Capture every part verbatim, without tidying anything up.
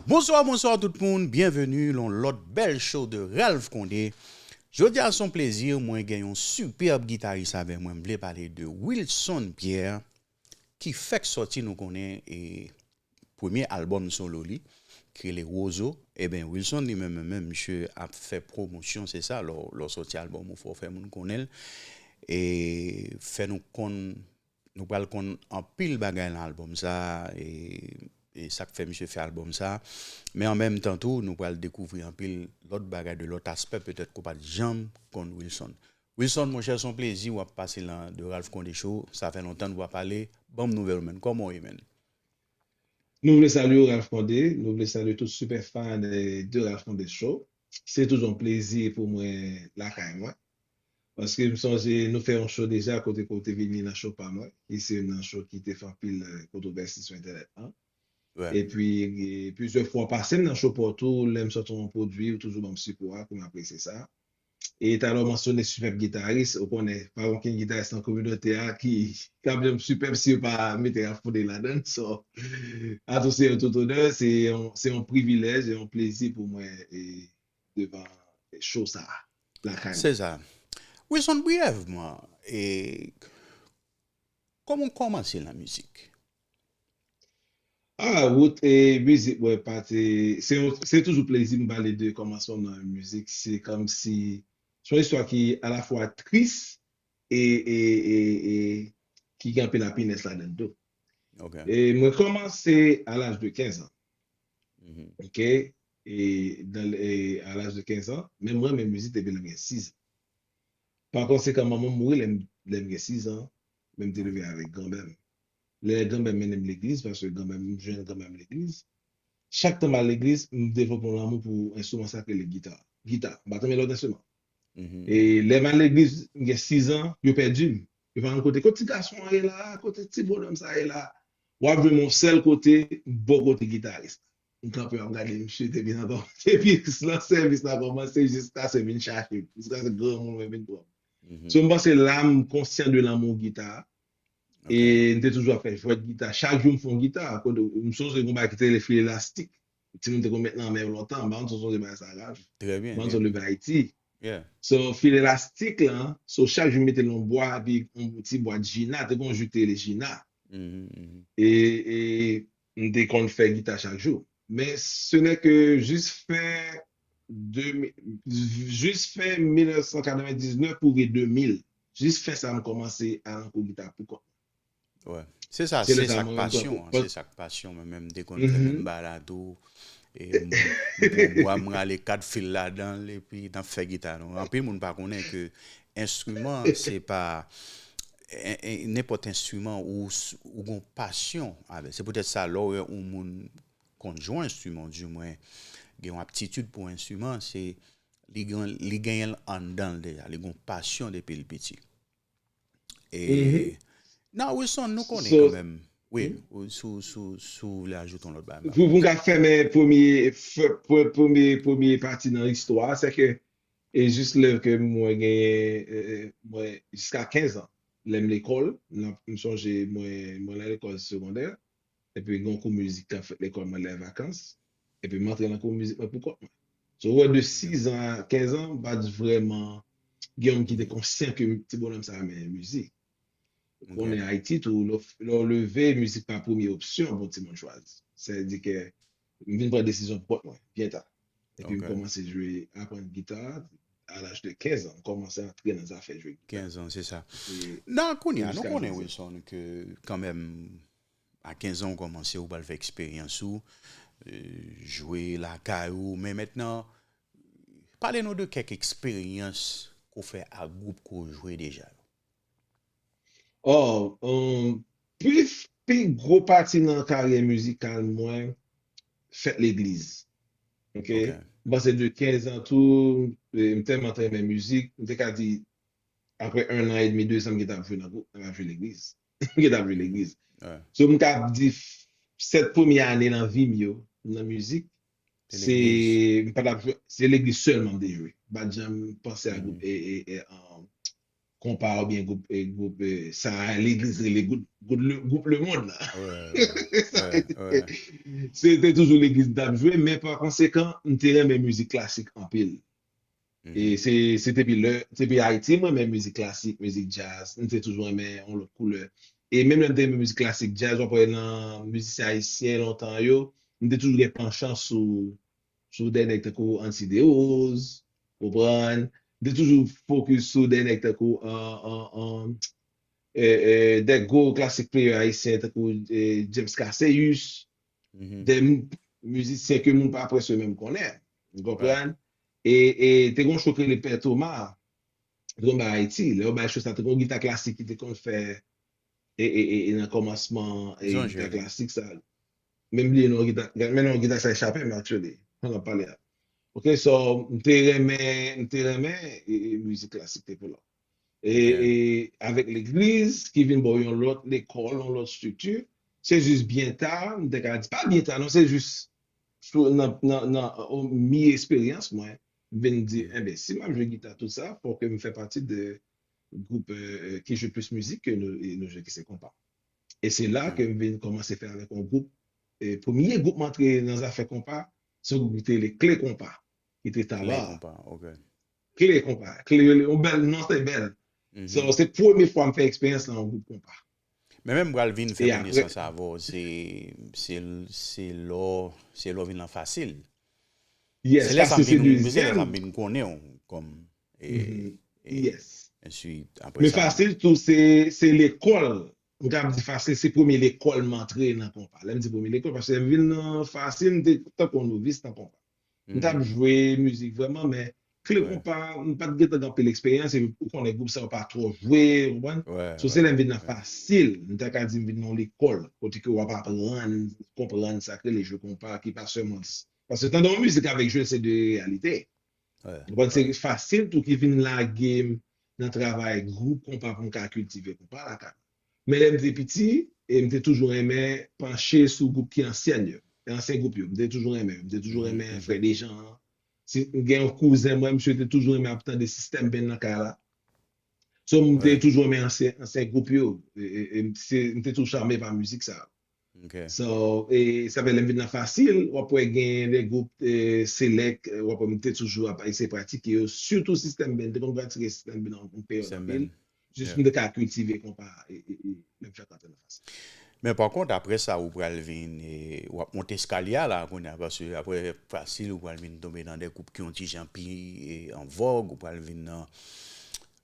Bonswa, bonswa tout moun, byenveni lan lòt bèl show de Ralph Condé. Jodi a se yon plezi, mwen gen yon sipèb gitaris avè mwen, m vle pale de Wilson Pierre, ki fèk sòti, nou konnen, e premye albòm solo li, ki rele Wozo. Eben, Wilson li menm, menm, misye ap fè pwomosyon, se sa, lè w, lè w sòti albòm ou fò w fè moun konnen l, e fè nou konn, nou pral konn anpil bagay nan albòm sa, e, e sa k fè misye fè albòm sa, men an menm tan tou, nou pral dekouvri anpil lòt bagay de lòt aspè, petèt ke w pa t janm konn Wilson. Wilson, monchè, se yon plezi w ap pase lan de Ralph Condé Show, sa fè lontan nou pa pale, ban m nouvèl ou, menn, kòman w ye, menn? Nou vle salye w, Ralph Condé, nou vle salye tout sipè fan, eh, de Ralph Condé Show. Se toujou yon plezi pou mwen lakay mwen. Paske m sonje nou fè yon show deja kote ke w te vini nan show pa mwen, ki se youn nan show ki te fè anpil, eh, kontwovèsi sou entènèt lan. Epi, eh, plizyè fwa w pase m nan show pa w tou, lè m sòti yon pwodui, ou toujou ban m sipò a, ke m apresye sa. E talè w mansyone sipèb gitaris, ou konnen, pa gen okenn gitaris nan kominote a ki, ki ap janm sipèb si yo pa mete Ralph Condé ladan l. So, atò se yon tout onè, se yon, se yon privilèj e yon plezi pou mwen e devan show sa a, lakay mwen. Se sa. Wilson, briyèvman, e, kòman w kòmanse nan mizik? Ah, wout e mizik mwen pa te, se yon, se toujou plezi m pale de kòmansman m nan mizik. Se kòmsi, se yon istwa ki alafwa tris e, e, e, e ki gen anpil lapinès ladan l tou. E mwen kòmanse a laj de kenz an. Oke? E, dan, e a laj de kenz an, men mwen renmen mizik depi lè m gen sis an. Pa konsekan, manman m mouri lè m, lè m gen sis an, men m te leve avèk granmè m. Lè granmè m mennen m legliz, paske granmè m, m jwenn granmè m legliz. Chak tan m al legliz, m devlope yon lanmou pou enstriman sa k rele gita. Gita, m pa t renmen lòt enstriman. E lè m al legliz, m gen sis an, yo pèdi m. Yo pa konn kote, kote ti gason an ye la, kote ti bonòm sa ye la. W ap jwenn yon sèl kote, bò kote gitaris la. M kanpe, m ap gade misye depi nan kòm-, depi nan sèvis la kòmanse jiskaske l vin chache m, jiskaske granmoun mwen vin pran m. So, m panse la, m konsyan de lanmou gita a. E m te toujou ap fè jwèt gita. Chak jou m fè yon gita. Kote, m sonje yon bagay ki te rele fil elastik. Timoun te konn met nan men yo lontan. M pa konn si w sonje bagay sa, Ralph. M pa konn si w leve Ayiti. So, fil elastik lan, so, chak jou m mete l nan yon bwa, epi yon ti bwat Jina, te gen yon ji ki te rele Jina. E, e m te konn fè gita chak jou. Men, ce n'est que jis fen de mi-, jis fen mil nèf san katrevendiznèf pou rive de mil. Jis fen sa, m kòmanse al nan kou gita pou kont mwen. Wè. Se sa, se sa k pasyon an, se sa k pasyon. Mwen menm, m te konn fè menm bagay la tou. E m, m pran bwa, m rale kat fil ladan l, epi n ap fè gita. Donk, anpil moun pa konnen ke enstriman, se pa, en, en, nenpòt enstriman ou, ou gon pasyon avè l. Se poutèt sa, lè w wè yon moun konn jwe yon enstriman, di mwen, gen yon aptitid pou yon enstriman, se li gen, li genyen l anndan l deja, li gen yon pasyon depi l piti. E, non, Wilson, nou konnen kanmenm. Wi, si w, si w, si w vle ajoute yon lòt bagay. Pou, pou m ka fèmen premye, premye, premye pati nan istwa a, se ke, e jis lè ke mwen genyen, e, e, mwen, jiska kenz an, lè m lekòl, m sonje mwen, mwen nan lekòl segondè, epi gen yon kou mizik k ap fèt lekòl mwen lè vakans, epi m antre nan kou mizik mwen pou kont mwen. So, ou wè, de sis an a kenz an, m pa t vrèman gen yon moun ki te konsyan ke ti bonòm sa a renmen mizik. Ou konnen Ayiti tou, lè w, lè w leve, mizik pa premye opsyon pou yon timoun chwazi. Sa vle di ke m vin pran desizyon pou kont mwen, byen ta. Epi m kòmanse jwe, aprann gita a laj de kenz an. M kòmanse antre nan zafè jwe gita. Kenz an, se sa. Nan kounye a, nou konnen, Wilson, ke kanmenm, a kenz an, ou kòmanse, ou pral fè eksperyans ou, e, jwe lakay ou. Men mentnan, pale nou de kèk eksperyans ke w fè ak gwoup ke w jwe deja yo. Oh, um, pi, pi gwo pati nan karyè mizikal mwen fèt legliz. Oke? M panse de kenz an tou, e, m tèlman t renmen mizik, m te ka di, apre en an edmi, de zan, m gentan ap jwe nan gwoup, m ap jwe legliz. M gentan ap jwe legliz. So, m ka di, sèt premye ane nan vi m yo, nan mizik, se, m pa t ap jwe, se legliz sèlman m te jwe. M pa t janm panse a gwoup, e, e, e, um, konpa oubyen gwoup, e, gwoup, e, sa legliz rele gwoup, gwoup le, gwoup lemonn nan. Se te toujou legliz m t ap jwe, men pa konsekan, m te renmen mizik klasik anpil. E se, se depi lè, depi Ayiti, m renmen mizik klasik, mizik djaz, m te toujou renmen yon lòt koulè. E menm lè m te renmen mizik klasik, djaz, w ap wè nan mizisyen ayisyen lontan yo, m te toujou gen panchan sou, sou dèyè nèg tankou Anti Derose, konprann? M te toujou fokis sou dèyè nèg tankou, an, an, an, e, e, de gwo classic player ayisyen tankou, e, James Cassius, de m- mizisyen ke moun pa prèske menm konnen. Ou konprann? E, e te gen yon show ki rele Pè Toma, te konn bay Ayiti. Lè yo bay show sa, te gen yon gita klasik ki te konn fè e, e, e, e nan kòmansman e gita klasik sa. Men m bliye non gita, men non gita sa echape m, actually. Pandan m pale a. Ok, so, m te renmen, m te renmen e, e, mizik klasik te pou la. E, e avèk legliz ki vin ba w yon lòt lekòl, yon lòt estrikti, se jis byen ta, m te ka di, pa byen ta, non, se jis sou, nan, nan, nan, o mi esperyans mwen, m vin di, enben, si m ap jwe gita tout sa, fò ke m fè pati de gwoup, e, e, ki jwe plis mizik ke nou, e, nou jwe, ki se konpa. E se la ke m vin kòmanse fè avèk yon gwoup, e, premye gwoup m antre nan zafè konpa, se yon gwoup ki te rele Kle Konpa, ki te Taba. Kle Konpa, ok. Kle Konpa, Kle, yon bèl non, se bèl. So, se premye fwa m fè eksperyans nan yon gwoup konpa. Men menm pral vin fè konesans avè w, se, se, se lò, se lò vin nan Fasil. Yes, se lè sa m vin, se lè sa m vin konnen w kòm, e, e, enswit, apre sa. Men Fasil tou, se, se lekòl, m ka di Fasil, se premye lekòl m antre nan konpa. Lè m di premye lekòl, paske lè m vin nan Fasil, m te tankou yon novis nan konpa. M t ap jwe mizik vrèman, men Kle Konpa, m pa t gentan gen anpil eksperyans, epi ou konnen gwoup sa yo pa twò jwe, ou konprann? So, se lè m vin nan Fasil, m ta ka di m vin nan yon lekòl, kote ke w ap aprann, konprann sa k rele jwe konpa, ki pa sèlman, paske tande yon mizik avèk jwe l se de reyalite. Ou konprann? Se Fasil tou ki vin lage m nan travay gwoup konpa pou m ka kiltive konpa lakay mwen. Men lè m te piti, e m te toujou renmen panche sou gwoup ki ansyen yo, ansyen gwoup yo. M te toujou renmen yo. M te toujou renmen Frè Dejan. Si, m gen yon kouzen mwen, misye te toujou renmen ap tande System Band nan kay la. So, m te toujou renmen ansyen, ansyen gwoup yo. E, e, e m se, m te toujou chame pa mizik sa. So, e sa fè lè m vin nan Fasil, w ap wè gen de gwoup, e, select, e, w ap wè m te toujou ap eseye pratike yo, sitou System Band, m te konn pratike System Band yon peryòd anpil. Jis pou m te ka kiltive konpa, e, e, e, lè m fèk antre nan Fasil. Men pa kont, apre sa, ou pral vin, e, w ap monte eskalye a la, kounye a, paske apre Fasil, ou pral vin tonbe nan de gwoup ki yon ti jan pi, e, an vòg, ou pral vin nan,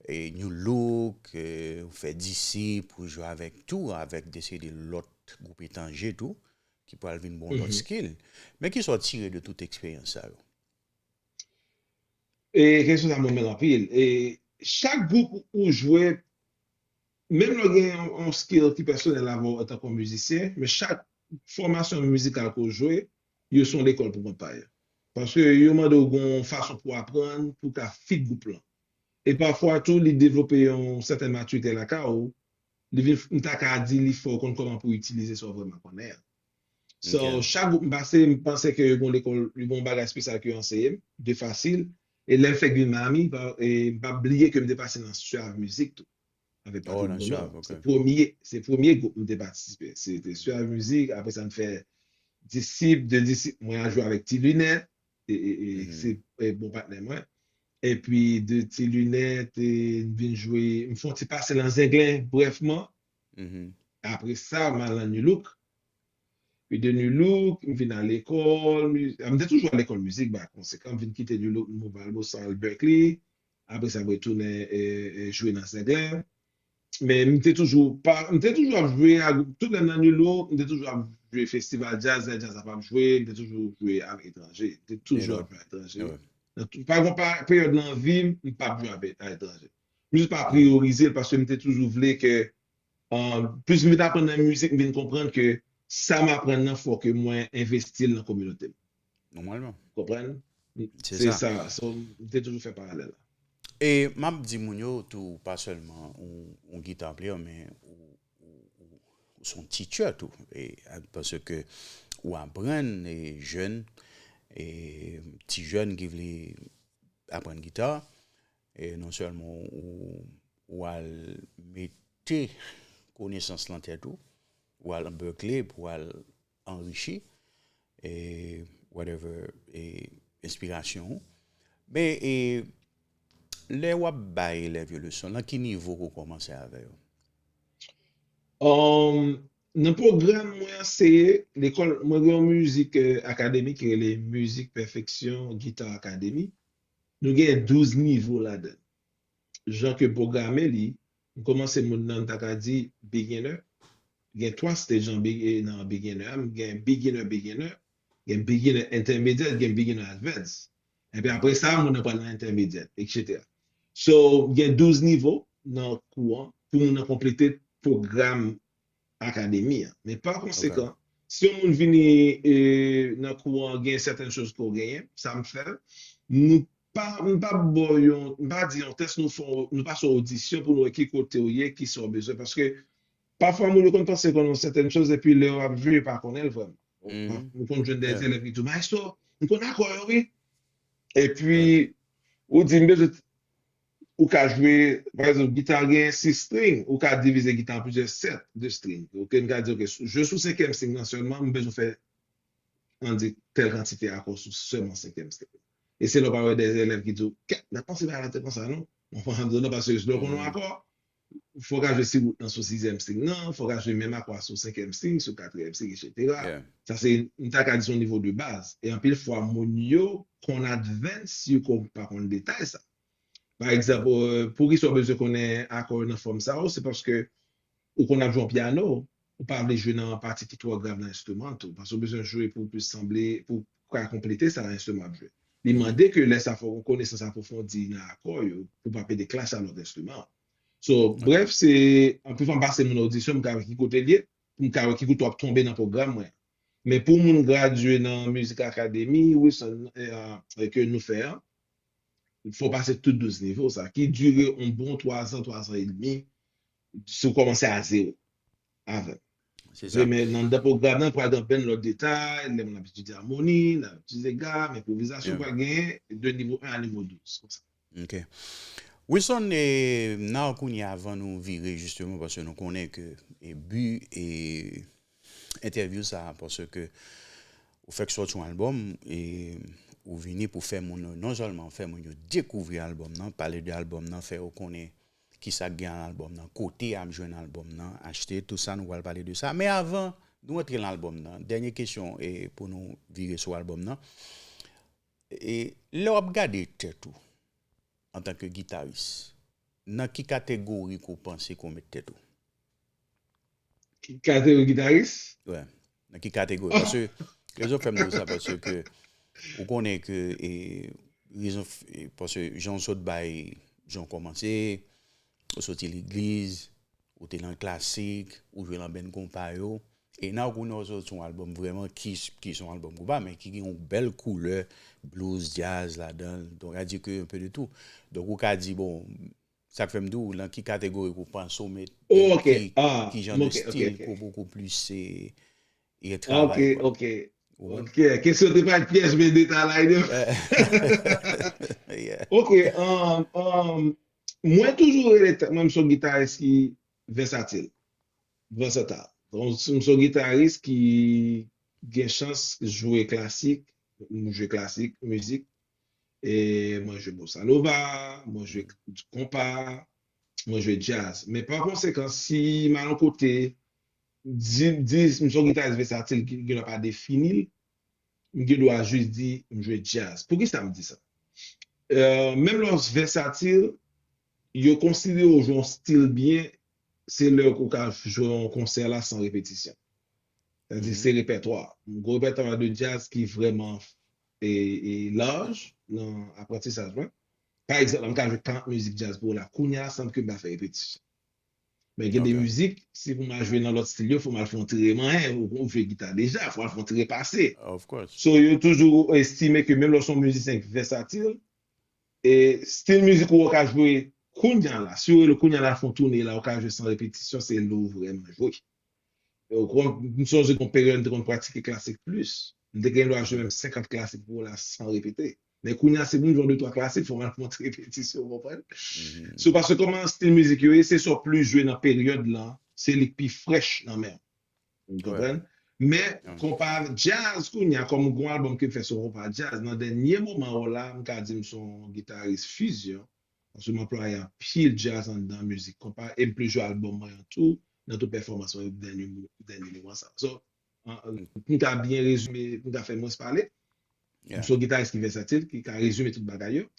e, New Look, e, ou fè Disip, ou jwe avèk tou, avèk de seri de lòt gwoup etranje tou, ki pral vin ba w lòt stil. Men kisa w tire de tout eksperyans sa yo? E kesyon sa mwen renmen l anpil. E chak gwoup ou jwe, menm lè w gen yon, yon skill ki pèsonèl avè w antanke yon mizisyen, men chak fòmasyon mizikal ke w jwe, yo se yon lekòl pou kont pa yo. Paske yo mande w gen yon fason pou w aprann, pou w ka fit gwoup lan. E pafwa tou, li devlope yon sètèn matirite lakay ou, li vin, m ta ka di, li fè w konn kòman pou w itilize sa w vrèman konnen an. So, chak gwoup m pase, m panse ke yo gon lekòl, yo gon bagay espesyal ke yo anseye m, de Fasil. E lè m fèk vin Miami, pa, e m pa bliye ke m te pase nan Suave Music tou. Avèk Patrick Bruno. Se premye, se premye gwoup m te patisipe. Se te Suave Music, apre sa m fè Disip, de Disip, mwen al jwe avèk Ti Linèt, e, e, e, se, e, bon patnè mwen. Epi de Ti Linèt, e, m vin jwe, m fè yon ti pase nan Zenglen, brèfman. Apre sa, m al nan New Look. Epi de New Look, m vin al lekòl, mi- m te toujou al lekòl mizik, ba konsekan, m vin kite New Look, m al Boston, al Berklee. Apre sa, m retounen, e, e, jwe nan Zenglen. Men m te toujou pa, m te toujou ap jwe a gwoup, tout lè m nan New Look, m te toujou ap jwe festival djaz, lè djaz la p ap jwe, m te toujou jwe avèk etranje. M te toujou ap jwe avèk etranje. Nan tout, pa gen pa peryòd nan vi m, m p ap jwe avèk etranje. M jis pa priyorize l paske m te toujou vle ke, e, plis m vin aprann nan mizik, m vin konprann ke sa m aprann nan, fò ke mwen envesti l nan kominote m. Nòmalman. Konprann? Se sa. So, m te toujou fè paralèl la. E m ap di moun yo tou, pa sèlman ou, ou gita player, men ou, ou, ou, ou se yon teacher tou. E, paske ou aprann, e, jèn, e, ti jèn ki vle aprann gita, e non sèlman ou, w al mete konesans lan tèt ou, w al Berkeley pou w al anrichi, e whatever, e enspirasyon ou. Men, e lè w ap bay elèv yo leson, nan ki nivo ke w kòmanse avè yo? Um, nan pwogram mwen an, se lekòl, mwen gen yon mizik eh, akademi ki rele Mizik Pèfeksyon Guitar Academy. Nou gen douz nivo ladan. Jan ke pwograme li, m kòmanse moun nan, m ta ka di beginner. Gen twa stage nan, nan beginner a, m gen beginner beginner, gen beginner intermediate, gen beginner advanced. Epi apre sa, moun nan pral nan intermediate, et cetera. So, gen douz nivo nan kou an pou moun nan konplete pwogram akademi an. Men pa konsekan, si yon moun vini e, nan kou an, gen sèten choz ke w genyen, sa m fè, nou pa, m pa ba w yon, m pa di yon tès, nou fè, nou pase yon odisyon pou nou wè ki kote w ye, ki sa w bezwen. Paske pafwa moun yo konn panse konn yon sèten choz, epi lè yo ap jwe, yo pa konnen l vrèman. Nou konn jwenn de elèv ki di, "Maestro, m konn akò yo, wi." Epi, ou di, "M bezwen," ou ka jwe, pa egzanp, gita gen sis string, ou ka divize gita an plizyè sèt de string. Ok, n ka di, ok, jwe sou senkyèm string nan sèlman, m bezwen fè, ann di, tèl kantite akò sou sèlman senkyèm string. E se lè w pa wè de elèv ki di w, "Kèt, m pa t panse bagay la te konsa, non." Mwen pa ann di w non, paske lè w konn yon akò, fò w ka jwe si wout nan sou sizyèm string nan, fò w ka jwe menm akò a sou senkyèm string, sou katriyèm string, et cetera. Sa se, m ta ka di se yon nivo de baz. E anpil fwa, moun yo konn advance, yo konn pa konn detay sa. Pa egzanp, eh, poukisa w bezwen konnen akò yo nan fòm sa yo? Se paske ou konn ap jwe yon pyano, ou pa vle jwe nan pati ki twò grav nan enstriman an tou, paske ou bezwen jwe pou w plis sanble, pou w ka konplete sa enstriman ap jwe. Li mande ke lè sa fò w gen konesans apwofondi nan akò yo, pou w pa pede clash a lòt enstriman. So, brèf, se anpil fwa m pase moun odisyon, m ka wè ki kote l ye, pou m ka wè ki kote w ap tonbe nan pwogram mwen. Men pou moun gradye nan Mizik Akademi, Wilson, eh, ke nou fè an, fò w pase tout douz nivo sa, ki dire yon bon twa zan, twa zan edmi, si w kòmanse a zewo avè m. Se sa. Men nan dan pwogram nan, pral gen anpil lòt detay, lè moun ap etidye amoni, l ap etidye gam, enpwovizasyon, pral genyen de nivo en a nivo douz, konsa. Ok. Wilson, e, n a kounye a, avan nou vire, jisteman, paske nou konnen ke e bi e entèvyou sa, paske ou fèk sòti yon albòm, e ou vini pou fè moun, non sèlman fè moun yo dekouvri albòm nan, pale de albòm nan, fè yo konnen kisa k gen nan albòm nan, kote y ap jwenn albòm nan, achte, tout sa, nou pral pale de sa. Men avan nou antre nan albòm nan, dènye kesyon e pou nou vire sou albòm nan. E lè w ap gade tèt ou antanke gitaris, nan ki kategori ke w panse ke w met tèt ou? Ki kategori gitaris? Wi. Nan ki kategori? Paske, rezon fè m di w sa, paske ou konnen ke, e, rezon, e, paske jan w sot bay, jan w kòmanse, ou soti legliz, ou te nan klasik, ou jwe nan band konpa yo. E nan kounye a w soti yon albòm vrèman ki, ki se yon albòm konpa, men ki gen yon bèl koulè blues, jazz ladan l. Donk, sa di ke un peu de tout. Donk, ou ka di, bon, sa k fè m di w, nan ki kategori ke w panse w met, e, ki, ki jan de stil ke w bokou plis, e, e travay, kwa. Ok, ok. Ok, kesyon te pa t pyèj, men detay la ede m. Ok, um, um, mwen toujou rele tèt mwen, m se yon gitaris ki vèsatil. Versatile. Donk, m se yon gitaris ki gen chans jwe klasik, m jwe klasik, mizik, e mwen jwe bossa nova, mwen jwe konpa, mwen jwe jazz. Men pa konsekan, si m al yon kote, di, di, m se yon gitaris vèsatil ki, ki pa defini l, m gen dwa jis di m jwe jazz. Poukisa m di sa? Eh, menm lè w vèsatil, yo konsidere w jwe yon stil byen, se lè ou ka jwe yon konsè la san repetisyon. Sètadi, se repètwa. M gen yon repètwa de jazz ki vrèman e, e laj nan aprantisaj mwen. Pa egzanp, m ka jwe karant mizik jazz pou w la kounye a san ke m pa fè repetisyon. Men gen de mizik, si pou m al jwe nan lòt stil yo, fò m al fè yon ti remanyen, ou, ou jwe gita deja, fò w al fè yon ti repase. So, yo toujou estime ke menm lè w se yon mizisyen ki vèsatil, e stil mizik ou w ka jwe kounye a la, si w rele kounye a la fè yon toune la, ou ka jwe san repetisyon, se lè w vrèman jwe. Ou konn, m sonje gon peryòd m te konn pratike klasik plis. M te gen dwa jwe menm senkant klasik pou w la san repete. Men kounye a, se pou m jwe yon de twa klasik, fò m al fè yon ti repetisyon, w konprann? So, paske kòman stil mizik yo ye, se sa w plis jwe nan peryòd lan, se li k pi frèch nan men w. Ou konprann? Men, konpa djaz, kounye a, kòm gon albòm ke m fè sou konpa djaz, nan dènye moman yo la, m ka di m se yon gitaris fizyon, paske m anplwaye anpil djaz anndan mizik konpa, e m plis jwe albòm mwen an tou, nan tout pèfòmans mwen yo dènye mo-, dènye moman sa. So, an, an, pou m ka byen rezime, pou m ka fè mwens pale, m se yon gitaris ki vèsatil, ki ka rezime tout bagay yo.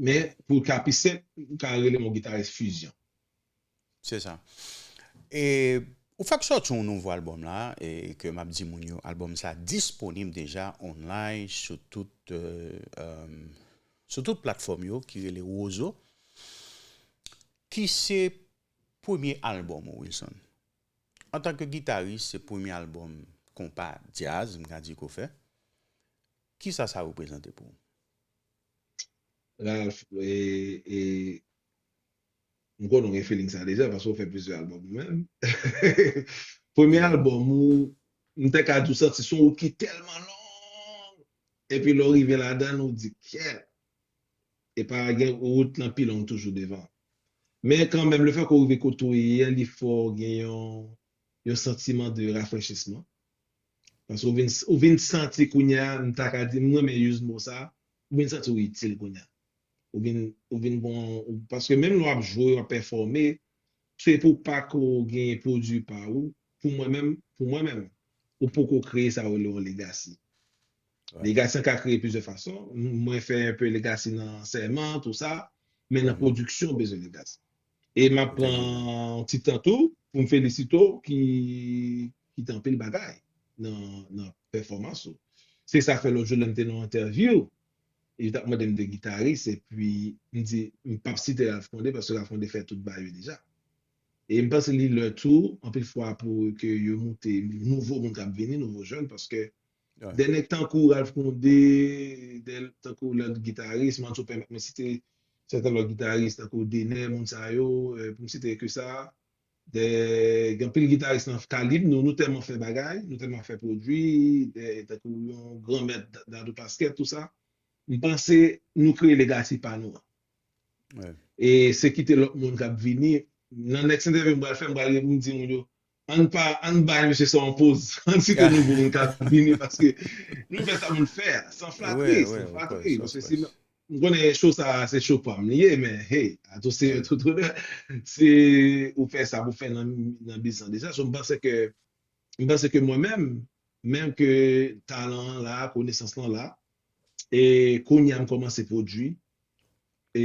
Men, pou l ka pi senp, m ka rele m yon gitaris fizyon. Se sa. E ou fèk sòti yon nouvo albòm la, e ke m ap di moun yo, albòm sa disponib deja online sou tout, euh, euh, sou tout platfòm yo ki rele Wozo. Ki se premye albòm ou, Wilson? Antanke gitaris, se premye albòm konpa djaz, m ka di ke w fè. Kisa sa reprezante pou ou? Ralph, e, e, m konnen w gen feeling sa deja, paske w fè plizyè albòm ou menm. Premye albòm ou, m te ka di w santi se yon wout ki tèlman long, epi lè w rive ladan l, ou di, kèt, e pa gen wout lan pi long toujou devan. Men kanmenm, lefètke w rive kote w ye a, li fè w gen yon, yon santiman de rafrechisman. Paske ou vin, ou vin santi kounye a, m ta ka di, m renmen use mo sa, ou vin santi w itil kounye a. Ou vin, ou vin gon, ou, paske menm lè w ap jwe, w ap pèfòme, se pou pa ke w gen pwodui pa ou, pou mwen menm, pou mwen menm, ou poko kreye sa yo rele yon legacy. Legacy an ka kreye plizyè fason. M-, mwen fè enpe legacy nan sèman, tou sa, men nan pwodiksyon, w bezwen legacy. E m ap pran yon ti tan tou pou m felisite w ki kite anpil bagay nan, nan pèfòmans ou. Se sa k fè lòt jou lè m te nan yon entèvyou, e yo t ap mande m de gitaris, epi m di, m p ap site Ralph Condé, paske Ralph Condé fè tout bagay yo deja. E m panse li lè tou, anpil fwa pou ke yo moute nouvo moun k ap vini, nouvo jèn, paske de nèg tankou Ralph Condé, de, tankou lòt gitaris, Manso pèmèt mwen site sèten lòt gitaris, tankou Dener, moun sa yo, eh, pou m site ke sa, de, gen anpil gitaris nan kalib nou, nou tèlman fè bagay, nou tèlman fè pwodui, de, tankou yon granmèt Dadou Pasquet, tou sa. M panse nou kreye legacy pa nou an. E se kite lòt moun k ap vini. Nan next entèvyou m pral fè, m pral gen pou m di moun yo, ann pa, ann bay mesye sa yon poz, ann site nouvo moun k ap vini, paske nou fè sa moun fè a, san flatri, san flatri. Paske si m konnen show sa a se show pa m li ye, men hey, atò se tout onè, se ou fè sa pou fè nan, nan biz lan deja. So, m panse ke, m panse ke mwen menm, menm ke talan an la, konesans lan la, e kounye a m kòmanse pwodui, e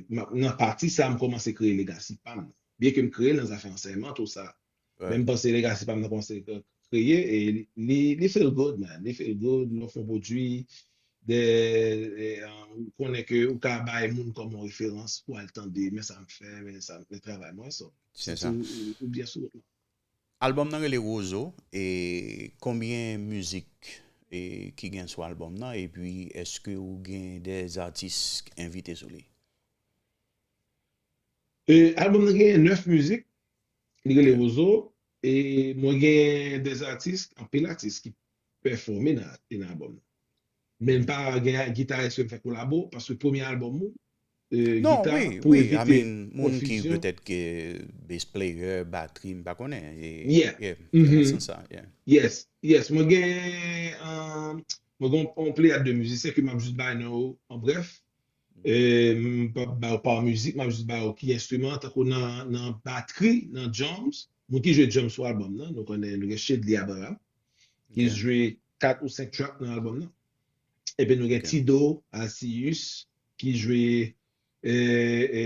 m ap, nan pati sa a m kòmanse kreye legacy pa m nan. Byen ke m kreye l nan zafè ansèyman, tou sa. Men m panse legacy pa m nan kòmanse kreye, e li, li feel good, man. Li feel good, lè w fè yon pwodui, de, e, ou konnen ke ou ka bay moun kòm yon referans pou al tande, men sa m fè, men sa, men travay mwen, so. Se sa. Ou, ou byen sou wout lan. Albòm nan rele Wozo, e konbyen mizik e ki gen sou albòm nan, epi èske ou gen de atis envite sou li? E, albòm nan gen nèf mizik, li rele Wozo, e mwen gen de atis, anpil atis ki pèfòme nan, nan albòm nan. Men m pa gen gitaris ke m fè kolabo, paske premye albòm ou, e, gita, pou evite konfizyon. Non, wi, wi, I mean, moun ki petèt ke bass player, batri, m pa konnen. E, yeah, yeah, nan sans sa, yeah. Yes, yes, mwen gen, um, mwen gen yon, yon pleyad de mizisyen ke m ap jis bay non yo an brèf. E, m p ap ba yo pa mizik, m ap jis ba yo ki enstriman, tankou nan, nan batri, nan drums, moun ki jwe drums sou albòm nan, nou konnen nou gen Shedly Abraham, ki jwe kat ou senk track nan albòm nan. Epi nou gen Tido Alcius, ki jwe, e, e,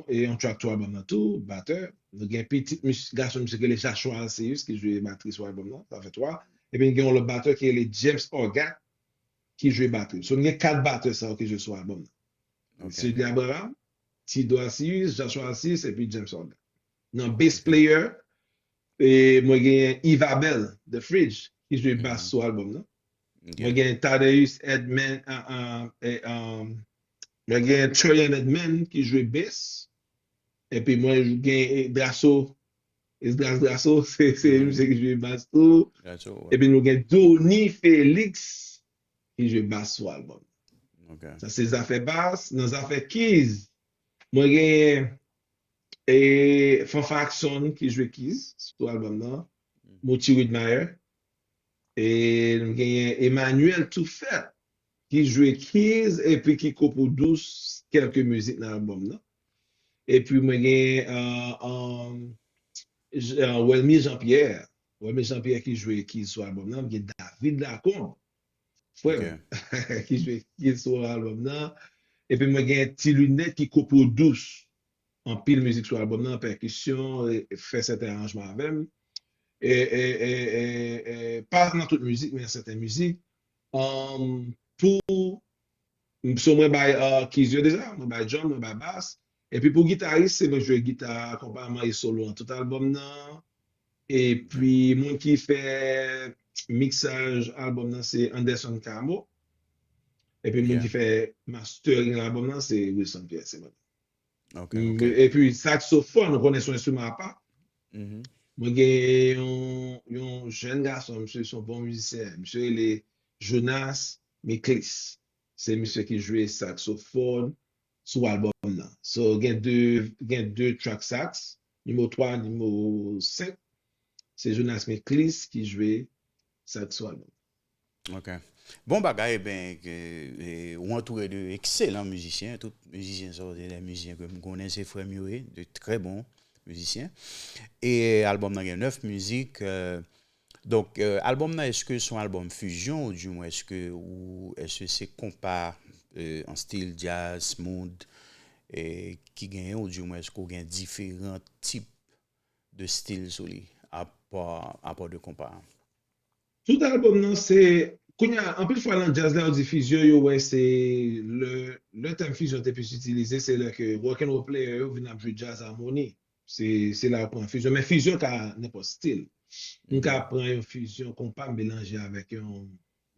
e yon track tou albòm nan tou, batè. Nou gen pitit mis-, gason misye ki rele Joshua Alcius, ki jwe batri sou albòm nan, sa fè twa. Epi nou gen yon lòt batè ki rele James Orga, ki jwe batri. So, nou gen kat batè sa yo ki jwe sou albòm nan. Shedly Abraham, Tido Alcius, Joshua Alcius, epi James Orga. Nan bass player, e, mwen gen Yves Abel, The Fridge, ki jwe bas sou albòm nan. Mwen gen Thaddeus Edman, a, a, e, um, mwen gen Troyan Edman ki jwe bass. Epi mwen gen, e, Drasso, Esdras Drasso, se, se misye ki jwe bas tou. Epi nou gen Donny Felix ki jwe bas sou albòm. Ok. Sa se zafè bas. Nan zafè keys, mwen genyen e Fanfan Akson ki jwe keys sou albòm nan, Mouti Widmeyer. E m genyen Emmanuel Toufet ki jwe keys epi ki kopwodous kèlke mizik nan albòm nan. Epi mwen gen uh, um, J- uh, Welmy Jean Pierre. Welmy Jean Pierre ki jwe keys sou albòm nan. M gen David Lacombe, frè m, ki jwe keys sou albòm nan. Epi mwen gen Ti Lunèt ki kopwodous anpil mizik sou albòm nan, pèkisyon, e- fè sèten aranjman avè m. E, e, e, e, e, pa nan tout mizik, men sèten mizik. Um, pou, so mwen bay uh, keys yo deja, mwen bay drum, mwen bay bas. Epi pou gitaris, se mwen ki jwe gita konpa, mwen e solo nan tout albòm nan. Epi moun ki fè miksaj albòm nan se Anderson Camo. Epi moun ki fè mastering albòm nan se Wilson Pierre, se mwen. Ok, ok. Epi saksofòn, ou konnen se yon enstriman apa. Mwen gen yon, yon jèn gason, misye se yon bon mizisyen. Misye rele Jonas Miklis. Se misye ki jwe saksofòn sou albòm nan. So, gen de, gen de track sax, nimewo twa, nimewo senk. Se Jonas Miklis ki jwe sax sou albòm. Ok. Bon bagay, ben, ke, e, ou antoure de ekselan mizisyen. Tout mizisyen sa yo, se de mizisyen ke m konnen, se frè m yo ye, de trè bon mizisyen. E albòm nan gen nèf mizik. Euh, donk, euh, albòm nan, èske se yon albòm fizyon, ou di mwen, èske, ou, èske se konpa euh, an stil jazz, smooth, e ki genyen, ou di mwen, èske ou gen diferan tip de stil sou li, apa, apa de konpa? Tout albòm nan se, kounye a, anpil fwa nan jazz la, yo di fizyon, yo wè se lè, lè tèm fizyon te plis itilize, se lè ke rock and roll player yo vin ap jwe jazz amoni. Se, se la yo pran fizyon. Men fizyon ka nenpòt stil. M ka pran yon fizyon konpa, m melanje avèk yon,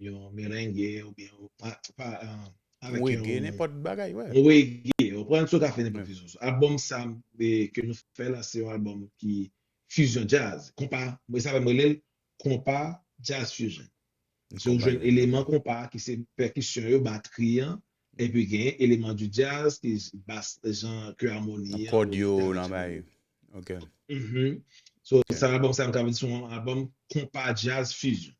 yon merengue oubyen yon, pa, pa, euh, avèk yon, nenpòt bagay, wè, yon reggae. Ou konprann, so ka fè nenpòt fizyon. Albòm sa e, ke nou fè la, se yon albòm ki fizyon jazz. Konpa, mwen sa fè m rele l konpa jazz fusion. Se ou jwenn eleman konpa ki se pèkisyon yo, batri an, epi gen eleman di jazz ki bas jan ke amoni an, kòd yo nan bay. Ok. Mhm. So, sa albòm sa m ka di se yon albòm konpa jazz fusion.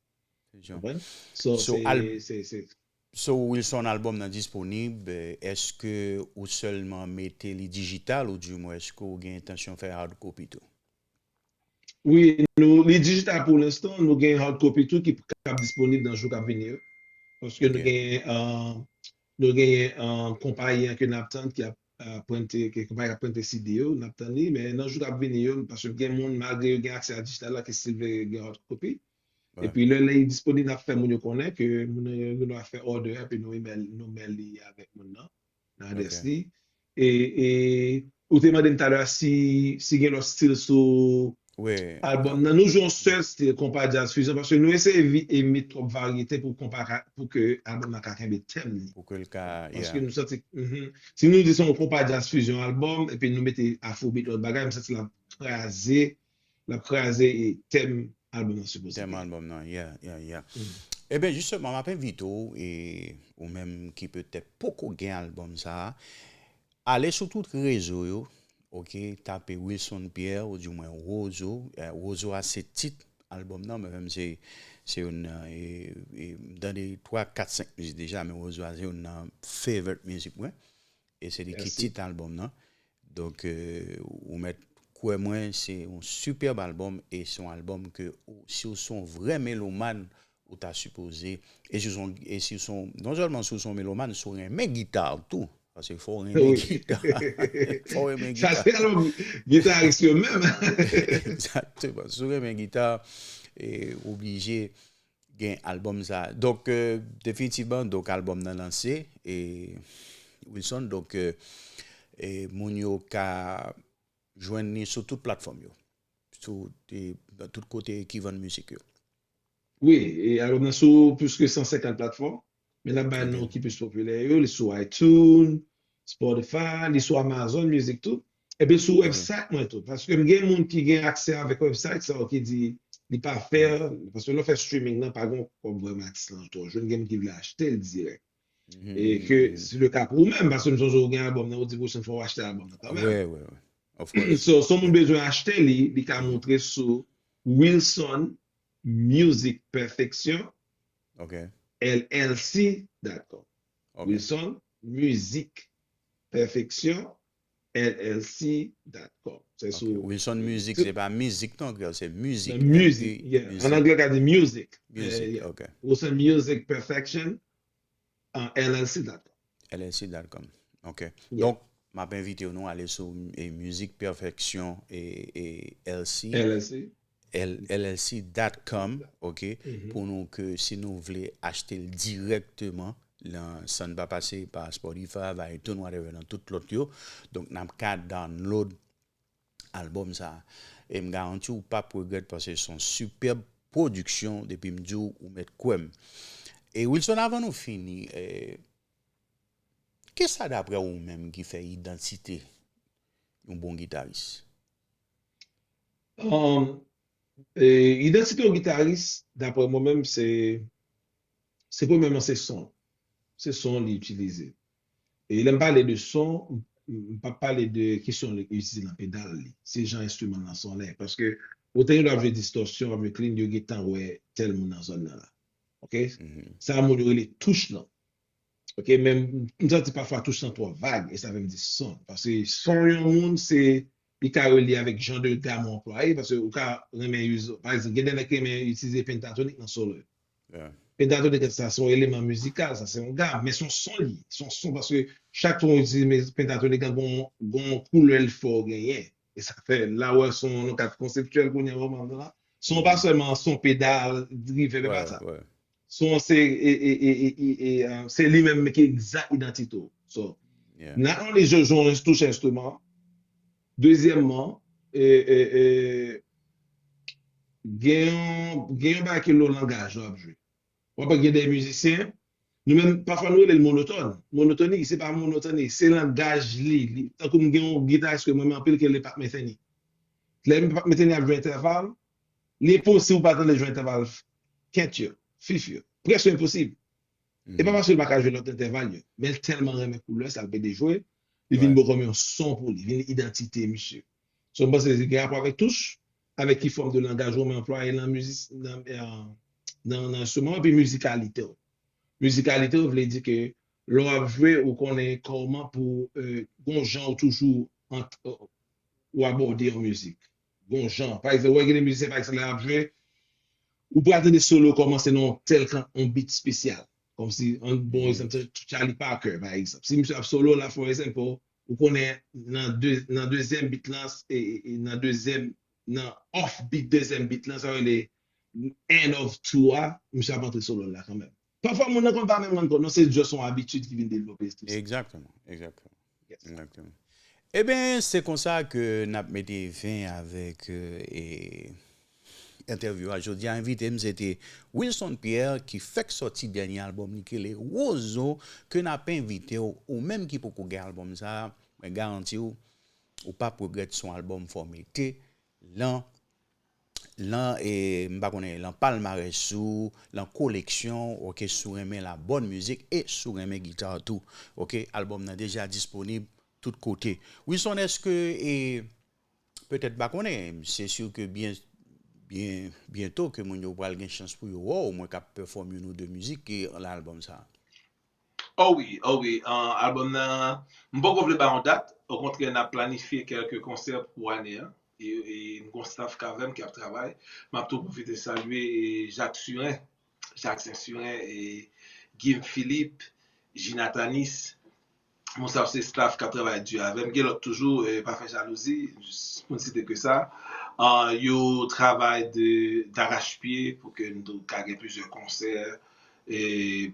Fusion. Konprann? So, so, se, al- se, se So, Wilson, albòm nan disponib, eh, èske ou sèlman mete li dijital ou di mwen èske ou gen entansyon fè hard copy tou? Wi, nou, li dijital pou lenstan, nou gen hard copy tou ki k ap disponib nan jou k ap vini yo. Paske nou gen, euh, nou gen, euh, konpayi an ke n ap tann ki ap, euh, prente, ke konpayi k ap prente C D yo, n ap tann li, men nan jou k ap vini yo, paske gen moun, malgre yo gen aksè a dijital la, ki still vle gen hard copy. Epi lè, lè li disponib, n ap fè moun yo konnen ke moun yo gen dwa fè order, epi nou email, nou mail li avèk moun nan, nan adrès li. E, e ou te mande m talè si, si gen lòt stil sou albòm nan. Nou jwe yon sèl stil, konpa jazz fusion, paske nou eseye evi-, evite twòp varyete pou konpa ka, pou ke albòm nan ka kenbe tèm li. Pou ke l ka, paske nou santi, mhm, si nou di se yon konpa jazz fusion albòm, epi nou mete afrobeat, lòt bagay, m santi l ap kraze, l ap kraze e tèm albòm nan sipoze gen. Tèm albòm nan, yeah, yeah, yeah. Ebyen, jisteman, m ap envite w, e ou menm ki petèt poko gen albòm sa a, ale sou tout rezo yo, oke, tape Wilson Pierre, ou di mwen Wozo. Eh, Wozo a se tit albòm nan, mwen menm se, se youn nan, e, e, m tande twa, kat, senk mizik deja, men Wozo a se youn nan favorite mizik mwen. E se li ki tit albòm nan. Donk, euh, ou mèt kwè mwen, se yon sipèb albòm e se yon albòm ke ou, si w se yon vrè melomàn, ou ta sipoze, e si w se yon, e si w se yon, non sèlman si w se yon melomàn, si w renmen gita tou, paske fò w renmen gita. Fò w renmen gita. Sa se alò, gitaris yo menm. Egzakteman. Si w renmen gita, e oblije gen albòm sa. Donk, euh, definitivman, donk, albòm nan lanse, e Wilson, donk, euh, e moun yo ka jwenn li sou tout platfòm yo. Sou, e, nan tout kote ki vann mizik yo. Wi, e albòm nan sou plis ke san senkant platfòm. Men n ap bay non ki plis popilè yo, li sou iTunes, Spotify, li sou Amazon Music tou. Epi sou website mwen tou. Paske m gen moun ki gen aksè avèk website sa yo ki di li pa fè, paske lè w fè streaming nan, pa gen kòb vrèman atis lan twò jwenn, gen moun ki vle achte l dirèk. E ke si le ka pou ou menm, paske m sonje ou gen albòm nan, ou di pwochèn fwa w achte albòm nan kanmenm. So, si yon moun bezwen achte li, li ka montre sou Wilson Music Perfection, L L C dot com. Wilson Music Perfection, L L C dot com. Se sou Wilson Music, se pa mizik non, kreyòl, se music. Music, yeah. An anglè, ka di music. Music, ok. Wilson Music Perfection, uh, L L C dot com. L L C dot com. Ok. Donk, m ap envite nou ale sou e, Music Perfection e, e L C. L L C. L L C dot com, ok, pou nou ke si nou vle achte l dirèkteman, nan, san n pa pase pa Spotify, iTunes, whatever, nan tout lòt yo. Donk, n ap ka download albòm sa. E m garanti w p ap regrèt paske se yon sipèb pwodiksyon depi m di w ou mèt kwè m. E Wilson, avan nou fini, eh, kisa daprè ou menm ki fè idantite yon bon gitaris? Um, e, idantite yon gitaris, daprè mwen menm, se se premyèman se son. Se son li itilize. E lè m pale de son, m p ap pale de kesyon li itilize nan pedal li. Se jan enstriman nan sonnen. Paske otan yo ap jwe distòsyon, ap jwe clean, yo gentan wè tèl moun nan zòn nan la. Ok? Sa moun yo rele touch lan. Ok, men m santi pafwa touch lan twò vag, e sa fè m di son. Paske son yon moun, se li ka relye avèk jan de gam ou anplwaye, paske ou ka renmen use, pa egzanp, gen de nèg ki renmen itilize pentatonik nan solo yo. Pentatonik sa se yon eleman mizikal, sa se yon gam, men se yon son li, se yon son paske chak fwa ou itilize pentatonik lan, gon, gon koulè l fè w genyen. E sa fè la wè son nan kad konseptyèl kounye a moman la. Son pa sèlman son pedal, reverb, e pa sa. Son se e, e, e, e, e, e, se li menm ki egzak idantite w. So, not only jwe yon touch enstriman, dezyèmman, e, e, e, gen yon, gen yon bagay ki lo langaj w ap jwe. W ap gen de mizisyen, nou menm, pafwa nou rele l monotòn. Monotoni, se pa monotoni, se langaj li. Li tankou m gen yon gitaris ke mwen renmen anpil ki rele Pat Metheny. Lè Pat Metheny ap jwe entèval, li enposib ou pa tande jwe entèval kent yo, fif yo. Prèske enposib. E pa paske l pa ka jwe lòt entèval yo, men l tèlman renmen koulè sa l pede jwe, li vin bon kòm yon son pou li, vin idantite misye. So, m panse li gen rapò avèk touch, avèk ki fòm de langaj ou menm anplwaye nan mizik, nan, nan, nan enstriman, epi mizikalite w. Mizikalite w vle di ke lè w ap jwe, ou konnen kòman pou, euh, gon jan ou toujou ant, ou abòde yon mizik. Gon jan. Pa egzanp, wè gen de mizisyen, pa egzanp, lè y ap jwe, ou pral tande solo kòmanse nan yon tèl kan, yon beat espesyal. Kòmsi, yon bon egzanp, se Charlie Parker, pa egzanp. Si misye ap solo la, for example, ou konnen nan de, nan dezyèm beat lan, e, e, e nan dezyèm, nan off beat dezyèm beat lan, sa rele end of two a, misye ap antre solo la kanmenm. Pafwa moun nan konn pa menm rann kont, non, se just yon abitid ki vin devlope tou. Egzakteman, egzakteman. Egzakteman. Ebyen, se konsa ke n ap mete fen avèk, euh, e, entèvyou a jodi a. Envite m, se te Wilson Pierre ki fèk sòti dènye albòm li ki rele Wozo, ke n ap envite w, ou menm ki poko gen albòm sa, mwen garanti w, ou p ap regrèt, se yon albòm fò w mete lan, lan, e, m pa konnen, lan palmarès ou, lan koleksyon, ok, si w renmen la bòn mizik e si w renmen gita tou, ok, albòm nan deja disponib tout kote. Wilson, èske, e, petèt, m pa konnen, se si ke byen, byen, byento ke moun yo pral gen chans pou yo wè w, omwen k ap pèfòm youn ou de mizik ki lan albòm sa a. Oh wi, oh wi, uh, albòm nan, m poko vle ba yon dat, okontrè, n ap planifye kèlke konsè pou ane a. E, e m gon staff k avè m ki ap travay. M ap tou pwofite salye, e, Jacques Surin, Jacques Saint Surin, e Guy Philippe, Gina Tanis. Moun sa yo se staff k ap travay di avè m. Gen lòt toujou, e, pa fè jalouzi, jis pou n site ke sa. Uh, yo travay de, d'arrache-pied pou ke n tou ka gen plizyè konsè, e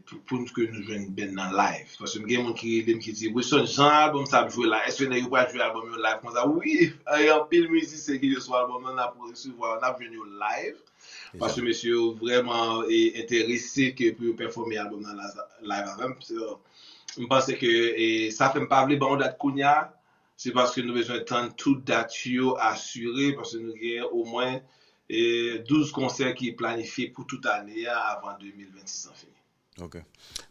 pou, pou n ke nou jwenn band nan live. Paske m gen moun ki rele m ki di, Wilson, jan albòm sa ap jwe la, èske nèg yo pral jwe albòm yo live konsa? Wi, e anpil mizisyen ki jwe sou albòm nan, n ap resevwa, n ap jwenn yo live. Paske mesye yo vrèman, e, enterese ke pou yo pèfòme albòm nan la, live avè m. So, m panse ke, e, sa fè m pa vle ba yon dat kounye a, se paske nou bezwen tann tout dat yo asire, paske nou gen omwen, e, douz konsè ki planifye pou tout ane a avan de mil vennsis lan fini. Ok.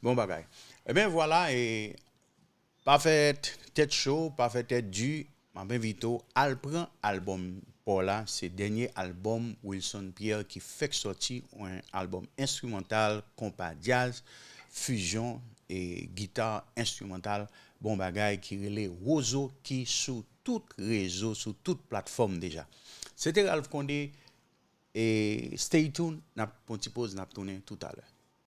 Bon bagay. Ebyen, vwala, e pa fè t- tèt cho, pa fè tèt di. M ap envite w al pran albòm pa w la. Se dènye albòm Wilson Pierre ki fèk sòti, yon albòm enstrimantal, konpa djaz, fizyon e gita enstrimantal, bon bagay ki rele Wozo ki sou tout rezo, sou tout platfòm deja. Se te Ralph Condé e stay tuned, n ap pran ti poz, n ap tounen toutalè.